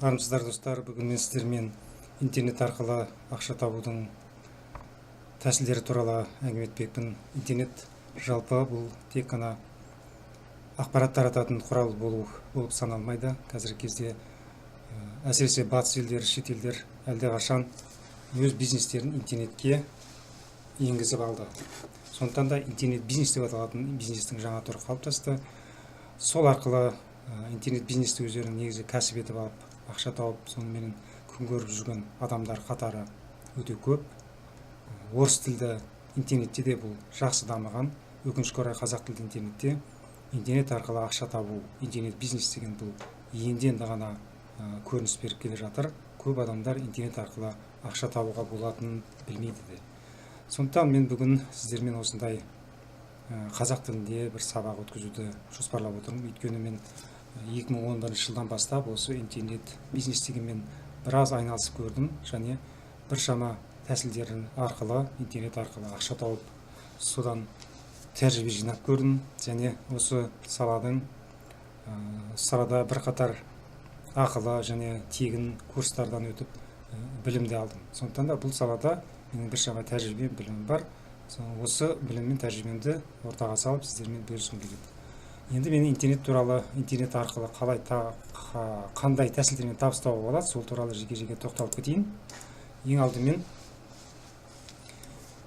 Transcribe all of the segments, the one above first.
Армысыздар, достар! Бүгін мен сіздермен интернет арқылы ақша табудың тәсілдері туралы әңгіме етпекпін. Интернет жалпы бұл тек қана ақпарат тарататын құрал болып саналмайды. Қазіргі кезде, әсіресе батыс елдері, шетелдер әлдеқашан өз бизнестерін интернетке енгізіп алды. Сондықтан да интернет бизнес деп аталатын бизнестің жаңа түрі қалыптасты. Сол арқылы интернет бизнесті өздерінің негізгі кәсіп етіп алып, ақша тауып, соныменен күн көріп жүрген адамдар қатары өте көп. Орыс тілді интернетте де бұл жақсы дамыған. Өкінішке орай, қазақ тілді интернетте интернет арқылы ақша табу, интернет бизнес деген бұл енді енді ғана көрініс беріп келе жатыр. Көп адамдар интернет арқылы ақша табуға болатынын білмейді де. Сондықтан мен бүгін сіздермен осындай қазақ тілінде бір сабақ өткізуді жоспарлап отырмын. Өйткені мен 2011 жылдан бастап осы интернет бизнес дегенмен біраз айналысып көрдім және біршама тәсілдерін арқылы интернет арқылы ақша тауып, содан тәжірибе жинап көрдім және осы салада бірқатар ақылы және тегін курстардан өтіп, білім де алдым. Сондықтан да бұл салада менің біршама тәжірибем, білімім бар. Осы білім мен тәжірибемді ортаға салып, сіздермен бөліскім келеді. Енді мен интернет туралы, интернет арқылы қалай қандай тәсілдермен табыс табуға болады, сол туралы жеке жеке тоқталып кетейін. Ең алдымен,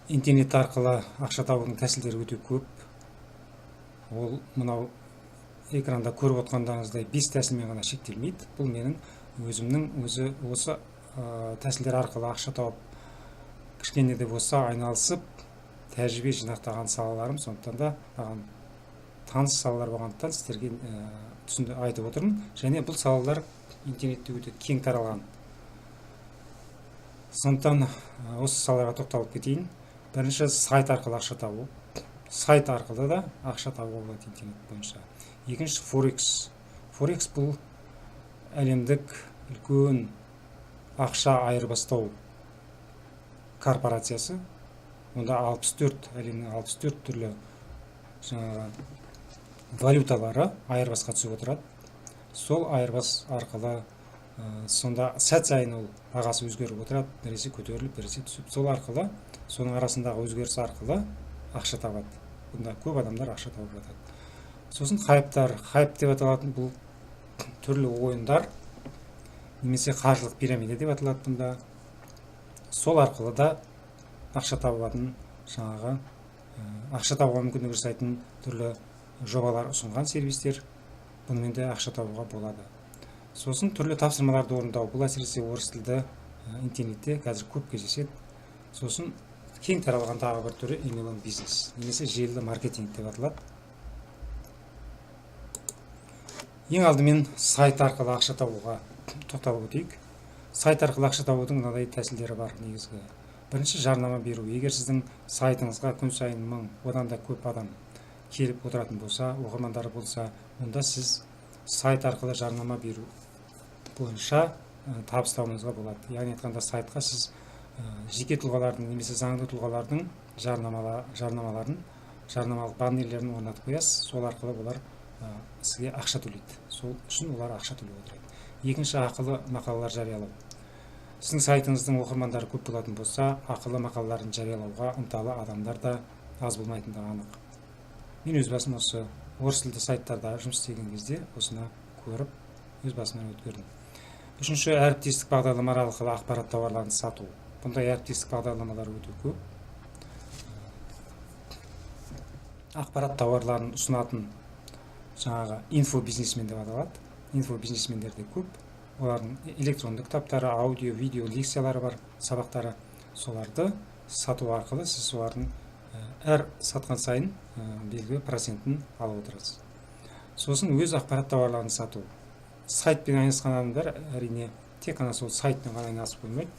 интернет арқылы ақша табудың тәсілдері өте көп. Ол мынау экранда көріп отқандарыңыздай бес тәсілмен ғана шектелмейді. Бұл менің өзімнің өзі осы тәсілдер арқылы ақша тауып, кішкене де болса айналысып, тәжірибе жинақтаған салаларым. Сондықтан да маған таныс салалар болғандықтан, сіздерге түсінді айтып отырмын. Және бұл салалар интернетте өте кең таралған. Сондықтан осы салаларға тоқталып кетейін. Бірінші, сайт арқылы ақша табу. Сайт арқылы да ақша табуға болады интернет бойынша. Екінші, форекс. Форекс бұл әлемдік үлкен ақша айырбастау корпорациясы. Онда 64, әлемнің 64 түрлі жаңағы валюталары айырбасқа түсіп отырады. Сол айырбас арқылы сонда сәт сайын ол бағасы өзгеріп отырады, біресе көтеріліп, біресе түсіп. Сол арқылы, соның арасындағы өзгеріс арқылы ақша табады. Бұнда көп адамдар ақша тауып жатады. Сосын хайптар. Хайп деп аталатын бұл түрлі ойындар немесе қаржылық пирамида деп аталады. Бұнда сол арқылы да ақша табатын, жаңағы ақша табуға мүмкіндік жасайтын түрлі жобалар ұсынған сервистер, бұнымен де ақша табуға болады. Сосын түрлі тапсырмаларды орындау. Бұл әсіресе орыс тілді интернетте қазір көп кездеседі. Сосын кең таралған тағы бір түрі MLM бизнес немесе желілі маркетинг деп аталады. Ең алдымен сайт арқылы ақша табуға тоқталып өтейік. Сайт арқылы ақша табудың мынадай тәсілдері бар негізгі. Бірінші, жарнама беру. Егер сіздің сайтыңызға күн сайын 1000, одан да көп адам келіп отыратын болса, оқырмандары болса, онда сіз сайт арқылы жарнама беру бойынша табыс табуыңызға болады. Яғни айтқанда, сайтқа сіз жеке тұлғалардың немесе заңды тұлғалардың жарнамаларын, жарнамалық баннерлерін орнатып қоясыз. Сол арқылы олар сізге ақша төлейді. Сол үшін олар ақша төлеп отырады. Екінші, ақылы мақалалар жариялау. Сіздің сайтыңыздың оқырмандары көп болатын болса, ақылы мақалаларын жариялауға ынталы адамдар да аз болмайтындығы анық. Мен өз басым осы орыс тілді сайттарда жұмыс істеген кезде осыны көріп, өз басымнан өткердім. Үшінші, әріптестік бағдарламалар арқылы ақпарат тауарларын сату. Бұндай әріптестік бағдарламалар өте көп. Ақпарат тауарларын ұсынатын жаңағы инфобизнесмен деп аталады. Инфобизнесмендер де көп. Олардың электронды кітаптары, аудио, видео лекциялары бар, сабақтары. Соларды сату арқылы сіз солардың әр сатқан сайын белгілі процентін алып отырасыз. Сосын өз ақпарат тауарларын сату. Сайтпен айналысқан адамдар, әрине, тек қана сол сайтпен ғана айналысып қоймайды,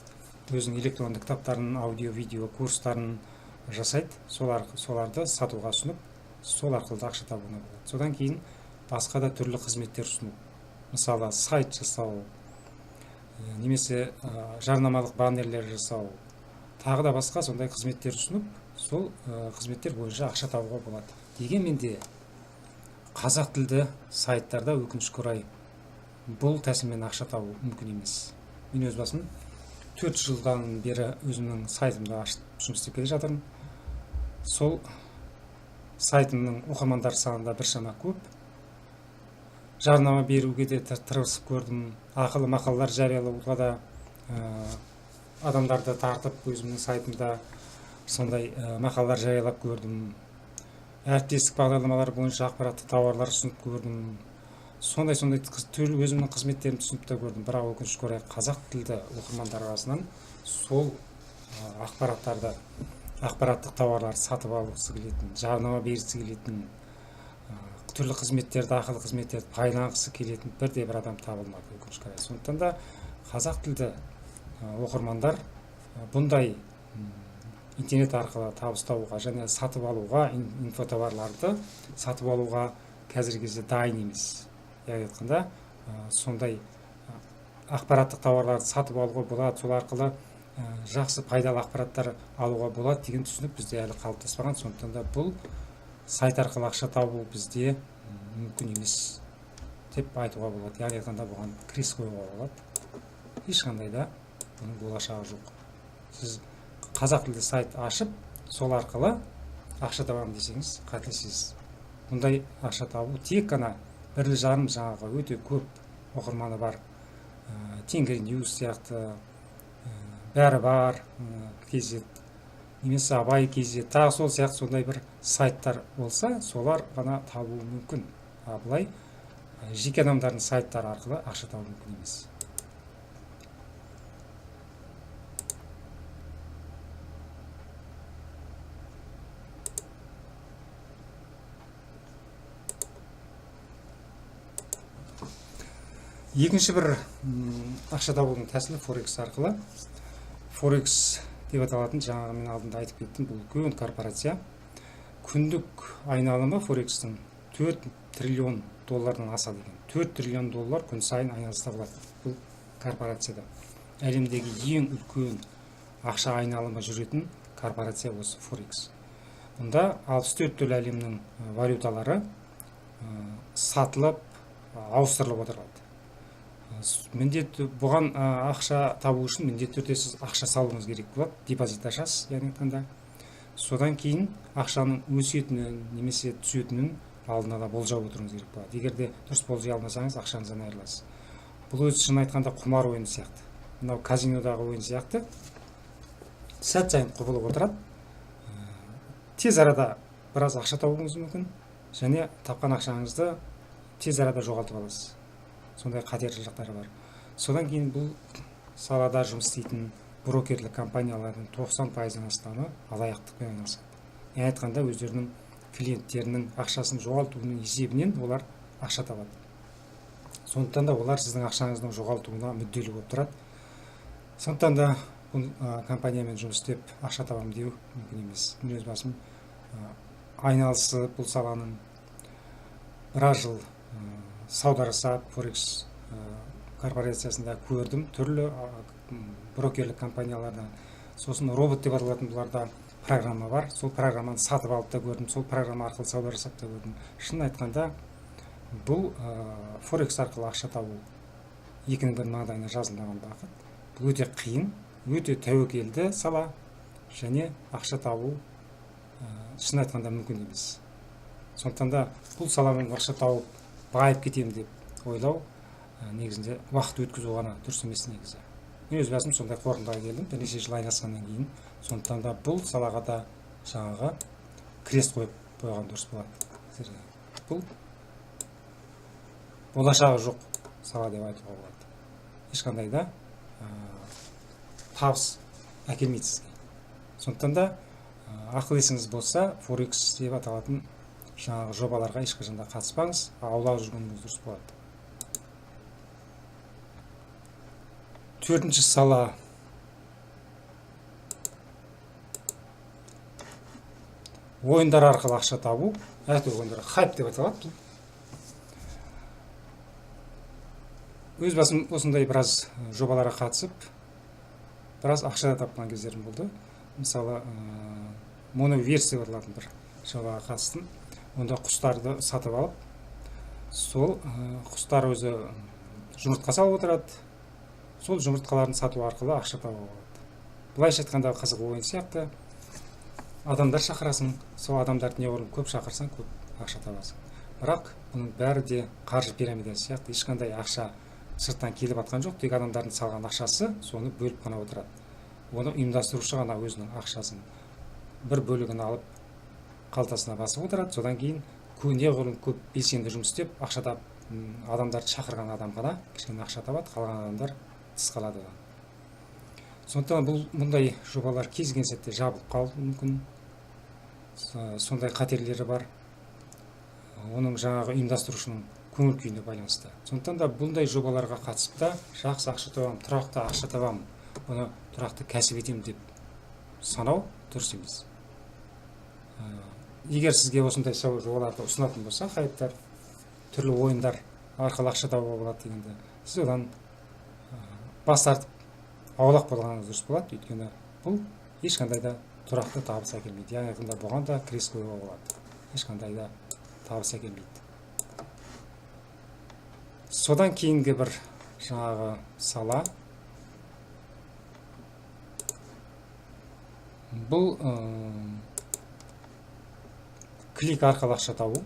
өзінің электронды кітаптарын, аудио, видео курстарын жасайды. Соларды сатуға ұсынып, сол арқылы да ақша табуына болады. Содан кейін басқа да түрлі қызметтер ұсыну, мысалы, сайт жасау немесе жарнамалық баннерлер жасау, тағы да басқа сондай қызметтер ұсынып, сол қызметтер бойынша ақша табуға болады. Дегенмен де қазақ тілді сайттарда, өкінішке орай, Бұл тәсілмен ақша табу мүмкін емес. Мен өз басым 4 жылдан бері өзімнің сайтымды ашып жұмыс істеп келе жатырмын. Сол сайтымның оқырмандар саны да біршама көп. Жарнама беруге де тырысып көрдім, ақылы мақалалар жариялауға да адамдарды тартып өзімнің сайтымда сондай мақалалар жариялап көрдім. Әріптестік бағдарламалар бойынша ақпараттық тауарлар ұсынып көрдім. Сондай өзімнің қызметтерімді ұсынып та көрдім. Бірақ өкінішке орай қазақ тілді оқырмандар арасынан сол ақпараттарды, ақпараттық тауарларды сатып алғысы келетін, жарнама бергісі келетін, түрлі қызметтерді, ақылы қызметтерді пайдаланғысы келетін бірде-бір адам табылмады, өкінішке орай. Сондықтан да қазақ тілді оқырмандар бұндай интернет арқылы табыс табуға және сатып алуға, инфотоварларды сатып алуға қазіргі кезде дайын емес. Яғни айтқанда, сондай ақпараттық тауарларды сатып алуға болады, сол арқылы жақсы пайдалы ақпараттар алуға болады деген түсінік бізде әлі қалыптаспаған. Сондықтан да бұл сайт арқылы ақша табу бізде мүмкін емес деп айтуға болады. Яғни айтқанда, бұған крест қоюға болады. Ешқандай да бұның болашағы жоқ. Сіз қазақ тілді сайт ашып, сол арқылы ақша табамын десеңіз, қателесесіз. Бұндай ақша табу тек қана бірлі-жарым жаңағы өте көп оқырманы бар, Тенгри Ньюс сияқты, бәрі бар KZ немесе Абай KZ, тағы сол сияқты сондай бір сайттар болса, солар ғана табуы мүмкін. А былай жеке адамдардың сайттары арқылы ақша табу мүмкін емес. Екінші бір ақша табудың тәсілі Форекс арқылы. Форекс деп аталатын, жаңағы мен алдында айтып кеттім, бұл үлкен корпорация. Күндік айналымы Форекстің 4 триллион доллардан асады екен. 4 триллион доллар күн сайын айналыста болады бұл корпорацияда. Әлемдегі ең үлкен ақша айналымы жүретін корпорация осы Форекс. Мұнда 64 түрлі әлемнің валюталары сатылып, ауыстырылып отырады. Міндетті бұған ақша табу үшін міндетті түрде сіз ақша салуыңыз керек болады, депозит ашасыз, яғни айтқанда. Содан кейін ақшаның өсетінін немесе түсетінін алдын ала болжап отыруыңыз керек болады. Егер де дұрыс болжай алмасаңыз, ақшаңыздан айырыласыз. Бұл өзі шын айтқанда құмар ойыны сияқты. Мынау казинодағы ойын сияқты. Сәт сайын құбылып отырады. Тез арада біраз ақша табуыңыз мүмкін және тапқан ақшаңызды тез арада жоғалтып аласыз. Сондай қатерлі жақтары бар. Содан кейін бұл салада жұмыс істейтін брокерлік компаниялардың 90%-дан астамы алаяқтықпен айналысады. Яғни айтқанда, өздерінің клиенттерінің ақшасын жоғалтуының есебінен олар ақша табады. Сондықтан да олар сіздің ақшаңыздың жоғалтуына мүдделі болып тұрады. Сондықтан да бұл компаниямен жұмыс істеп ақша табамын деу мүмкін емес. Мен өз басым айналысып бұл саланың біраз жыл сауда жасап, Форекс корпорациясында көрдім, түрлі брокерлік компанияларда. Сосын робот деп аталатын бұларда программа бар. Сол программаны сатып алып та көрдім, сол программа арқылы сауда жасап та көрдім. Шынын айтқанда, бұл Форекс арқылы ақша табу екінің бір маңдайына жазылмаған бақыт. Бұл өте қиын, өте тәуекелді сала және ақша табу шын айтқанда мүмкін емес. Сондықтан да бұл саламен ақша тауып байып кетемін деп ойлау негізінде уақыт өткізу ғана дұрыс емес негізі. Мен өз басым сондай қорытындыға келдім бірнеше жыл айналысқаннан кейін. Сондықтан да бұл салаға да жаңағы крест қойып қойған дұрыс болады. Бұл болашағы жоқ сала деп айтуға болады. Ешқандай да табыс әкелмейді сізге. Сондықтан да ақыл есіңіз болса, Форекс деп аталатын жаңағы жобаларға ешқашан да қатыспаңыз, аулақ жүргеніңіз дұрыс болады. Төртінші сала ойындар арқылы ақша табу. Әртүрлі ойындар, хайп деп аталады. Өз басым осындай біраз жобаларға қатысып, біраз ақша да тапқан кездерім болды. Мысалы, моноверс деп аталатын бір жобаға қатыстым. Онда құстарды сатып алып, сол құстар өзі Жұмыртқа салып отырады. Сол жұмыртқаларын сату арқылы ақша табуға болады. Былайша айтқанда, қызық ойын сияқты. Адамдар шақырасың, сол адамдарды неғұрлым көп шақырсаң, көп ақша табасың. Бірақ бұның бәрі де қаржы пирамидасы сияқты, ешқандай ақша сырттан келіп жатқан жоқ, тек адамдардың салған ақшасы соны бөліп қана отырады. Оны ұйымдастырушы ғана өзінің ақшасын бір бөлігін алып қалтасына басып отырады. Содан кейін неғұрлым көп белсенді жұмыс істеп ақша тап, адамдарды шақырған адам ғана кішкене ақша табады, қалған адамдар тыс қалады одан. Сондықтан бұндай жобалар кез келген сәтте жабылып қалуы мүмкін. Сондай қатерлері бар. Оның жаңағы ұйымдастырушының көңіл күйіне байланысты. Сондықтан да бұндай жобаларға қатысып та жақсы ақша табамын, тұрақты ақша табамын, бұны тұрақты кәсіп етемін деп санау дұрыс емес. Егер сізге осындай жобаларды ұсынатын болса, хайптар, түрлі ойындар арқылы ақша табуға болады дегенде, сіз одан бас тартып аулақ болғаныңыз дұрыс болады. Өйткені бұл ешқандай да тұрақты табыс әкелмейді. Яғни айтқанда, бұған да крест қоюға болады. Ешқандай да табыс әкелмейді. Содан кейінгі бір жаңағы сала бұл клик арқылы ақша табу.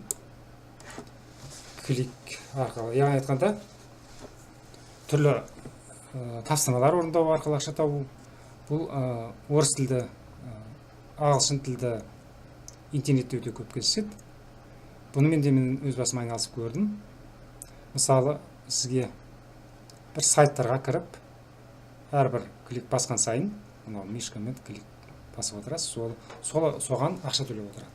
Клик арқылы, яғни айтқанда, түрлі тапсырмалар орындау арқылы ақша табу. Бұл орыс тілді, ағылшын тілді интернетте өте көп кездеседі. Бұнымен де мен өз басым айналысып көрдім. Мысалы, сізге бір сайттарға кіріп, әрбір клик басқан сайын, мынау мышкамен клик басып отырасыз, соған ақша төлеп отырады.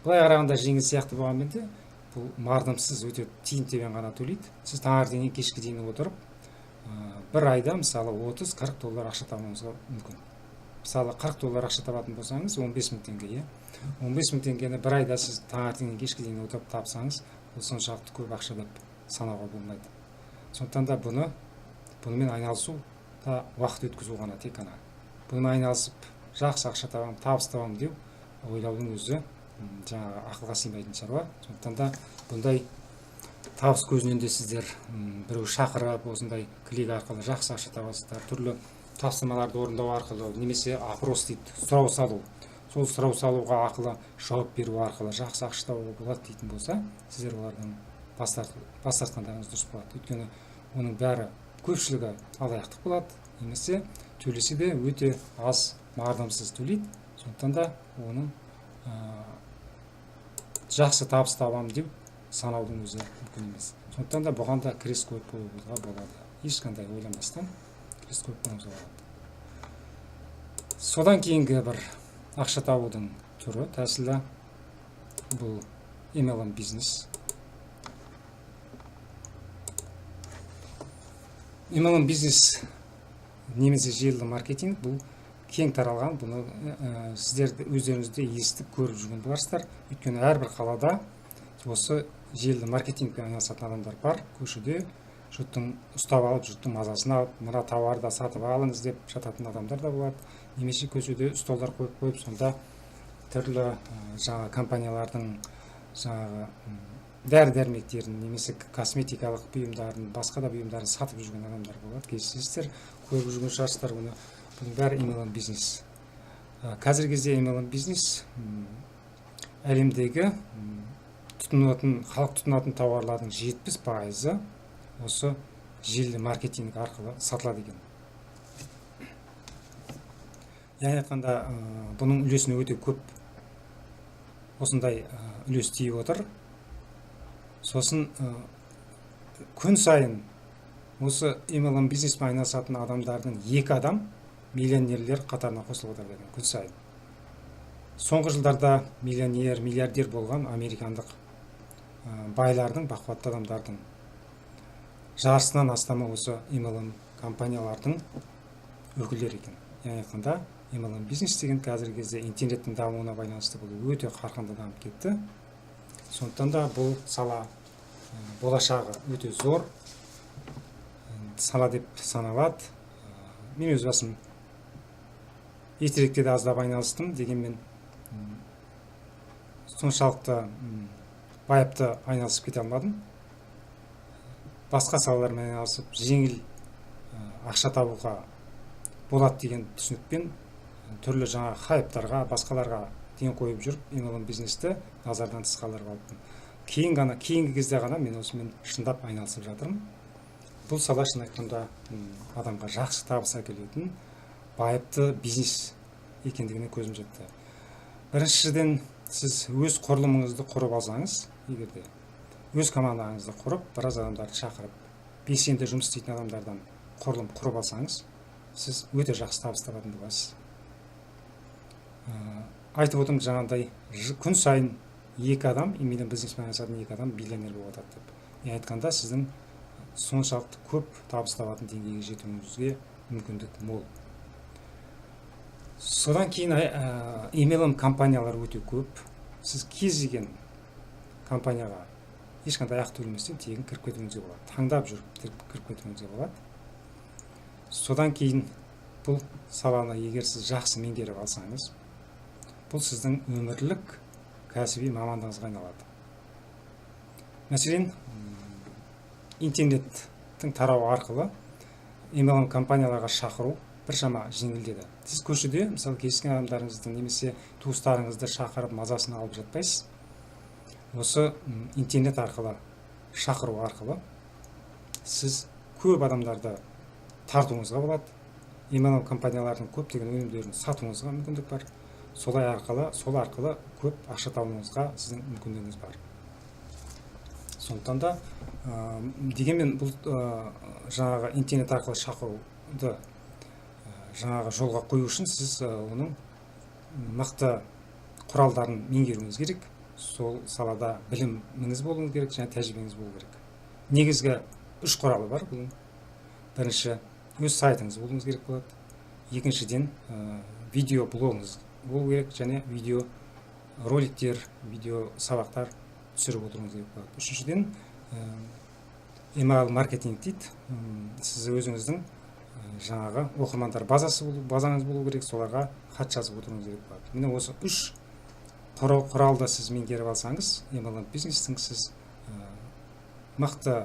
Былай қарағанда жеңіл сияқты болғанмен де, бұл мардымсыз, өте тиын тебен ғана төлейді. Сіз таңертеңнен кешке дейін отырып, бір айда, мысалы, 30-40 доллар ақша табуыңызға мүмкін. Мысалы, 40 доллар ақша табатын болсаңыз, 15 мың теңге, иә? 15 мың теңгені бір айда сіз таңертеңнен кешке дейін отырып тапсаңыз, бұл соншалықты көп ақша деп санауға болмайды. Сондықтан да бұнымен айналысу да уақыт өткізу ғана тек қана. Бұнымен айналысып жақсы ақша табамын, табыс табамын деу ойлаудың өзі жаңағы ақылға сыймайтын шаруа. Сондықтан да бұндай табыс көзінен де сіздер біреу шақырып, осындай клик арқылы жақсы ақша табасыздар, түрлі тапсырмаларды орындау арқылы немесе опрос дейді, сұрау салу. Сол сұрау салуға ақылы жауап беру арқылы жақсы ақша табуға болады дейтін болса, сіздер олардан бас тартқандарыңыз дұрыс болады. Өйткені оның бәрі, көпшілігі алаяқтық болады, немесе төлесе де өте аз, мардымсыз төлейді. Сондықтан да оның жақсы табыс табамын деп санаудың өзі мүмкін емес. Сондықтан да бұған да крест қойып қоюға болады. Ешқандай ойланбастан крест қойып қоюыңызға болады. Содан кейінгі бір ақша табудың түрі, тәсілі бұл MLM бизнес. MLM бизнес немесе желілі маркетинг бұл кең таралған, бұны сіздер өздеріңіз де естіп көріп жүрген боларсыздар. Өйткені әрбір қалада осы желілі маркетингпен айналысатын адамдар бар. Көшеде жұрттың ұстап алып, жұрттың мазасын алып, мына тауарды сатып алыңыз деп жататын адамдар да болады. Немесе көшеде столдар қойып қойып, сонда түрлі жаңа компаниялардың жаңағы дәрі-дәрмектерін немесе косметикалық бұйымдарын, басқа да бұйымдарын сатып жүрген адамдар болады. Кездесесіздер, көріп жүрген шығарсыздар бұны. Бұның бәрі MLM бизнес. Қазіргі кезде MLM бизнес әлемдегі тұтынатын, халық тұтынатын тауарлардың 70%-ы осы желілі маркетинг арқылы сатылады екен. Яғни айтқанда, бұның үлесіне өте көп осындай үлес тиіп отыр. Сосын күн сайын осы MLM бизнеспен айналысатын адамдардың екі адам миллионерлер қатарына қосылып отырады екен күн сайын. Соңғы жылдарда миллионер, миллиардер болған американдық байлардың, бақуатты адамдардың жартысынан астамы осы MLM компаниялардың өкілдері екен. Яғни айтқанда, MLM бизнес деген қазіргі кезде интернеттің дамуына байланысты бұл өте қарқынды дамып кетті. Сондықтан да бұл сала болашағы өте зор сала деп саналады. Мен өз басым ертеректе де аздап айналыстым, дегенмен соншалықты байыпты айналысып кете алмадым. Басқа салалармен айналысып, жеңіл ақша табуға болады деген түсінікпен түрлі жаңа хайптарға, басқаларға ден қойып жүріп, MLM бизнесті назардан тыс қалдырып алыппын. Кейін ғана, кейінгі кезде ғана мен осымен шындап айналысып жатырмын. Бұл сала, шын айтқанда, адамға жақсы табыс әкелетін байыпты бизнес екендігіне көзім жетті. Біріншіден, сіз өз құрылымыңызды құрып алсаңыз, егер де өз командаңызды құрып, біраз адамдарды шақырып, белсенді жұмыс істейтін адамдардан құрылым құрып алсаңыз, сіз өте жақсы табыс табатын боласыз. Айтып отырмын, жаңағыдай күн сайын екі адам, именно бизнеспен айналысатын екі адам миллионер болып жатады деп. Не айтқанда, сіздің соншалықты көп табыс табатын деңгейге жетуіңізге мүмкіндік мол. Содан кейін MLM компаниялар өте көп. Сіз кез келген компанияға ешқандай ақы төлеместен тегін кіріп кетуіңізге болады, таңдап жүріп кіріп кетуіңізге болады. Содан кейін бұл саланы егер сіз жақсы меңгеріп алсаңыз, бұл сіздің өмірлік кәсіби мамандығыңызға айналады. Мәселен, интернеттің тарауы арқылы MLM компанияларға шақыру біршама жеңілдеді. Сіз көшеде, мысалы, кездескен адамдарыңызды немесе туыстарыңызды шақырып, мазасын алып жатпайсыз. Осы интернет арқылы шақыру арқылы сіз көп адамдарды тартуыңызға болады, MLM компаниялардың көптеген өнімдерін сатуыңызға мүмкіндік бар. Солай арқылы, сол арқылы көп ақша табуыңызға сіздің мүмкіндігіңіз бар. Сондықтан да дегенмен бұл жаңағы интернет арқылы шақыруды жаңағы жолға қою үшін сіз оның мықты құралдарын меңгеруіңіз керек, сол салада біліміңіз болуыңыз керек және тәжірибеңіз болу керек. Негізгі үш құралы бар бұның. Бірінші, өз сайтыңыз болуыңыз керек болады. Екіншіден, видео блогыңыз болу керек және видео роликтер, видео сабақтар түсіріп отыруыңыз керек болады. Үшіншіден, email маркетинг дейді. Сіз өзіңіздің жаңағы оқырмандар базасы болу, базаңыз болу керек, соларға хат жазып отыруыңыз керек болады. Міне, осы үш құралды сіз меңгеріп алсаңыз, MLM бизнестің сіз мықты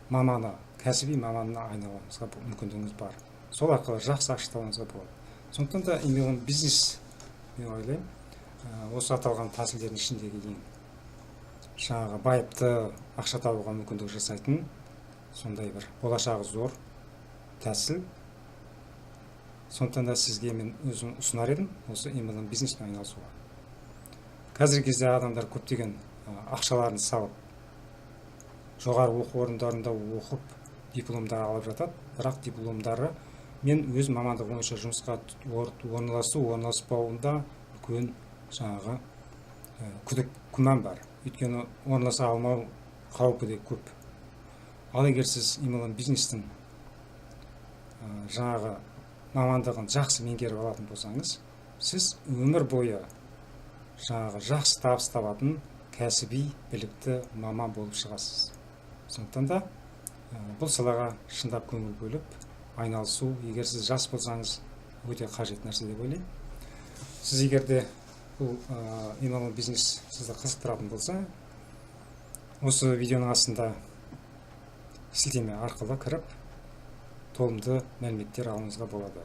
маманы, кәсіби маманына айналуыңызға мүмкіндігіңіз бар. Сол арқылы жақсы ақша табуыңызға болады. Сондықтан да MLM бизнес, мен ойлаймын, осы аталған тәсілдердің ішіндегі ең жаңағы байыпты ақша табуға мүмкіндік жасайтын сондай бір болашағы зор тәсіл. Сондықтан да сізге мен өзім ұсынар едім осы MLM бизнеспен айналысуға. Қазіргі кезде адамдар көптеген ақшаларын салып, жоғары оқу орындарында оқып, дипломдар алып жатады. Бірақ дипломдары мен өз мамандығы бойынша жұмысқа орналасу, орналаспауында үлкен жаңағы күдік, күмән бар. Өйткені орналаса алмау қаупі де көп. Ал егер сіз MLM бизнестің жаңағы мамандығын жақсы меңгеріп алатын болсаңыз, сіз өмір бойы жаңағы жақсы табыс табатын кәсіби білікті маман болып шығасыз. Сондықтан да бұл салаға шындап көңіл бөліп айналысу, егер сіз жас болсаңыз, өте қажет нәрсе деп ойлаймын. Сіз егер де бұл MLM бизнес сізді қызықтыратын болса, осы видеоның астында сілтеме арқылы кіріп, толымды мәліметтер алуыңызға болады.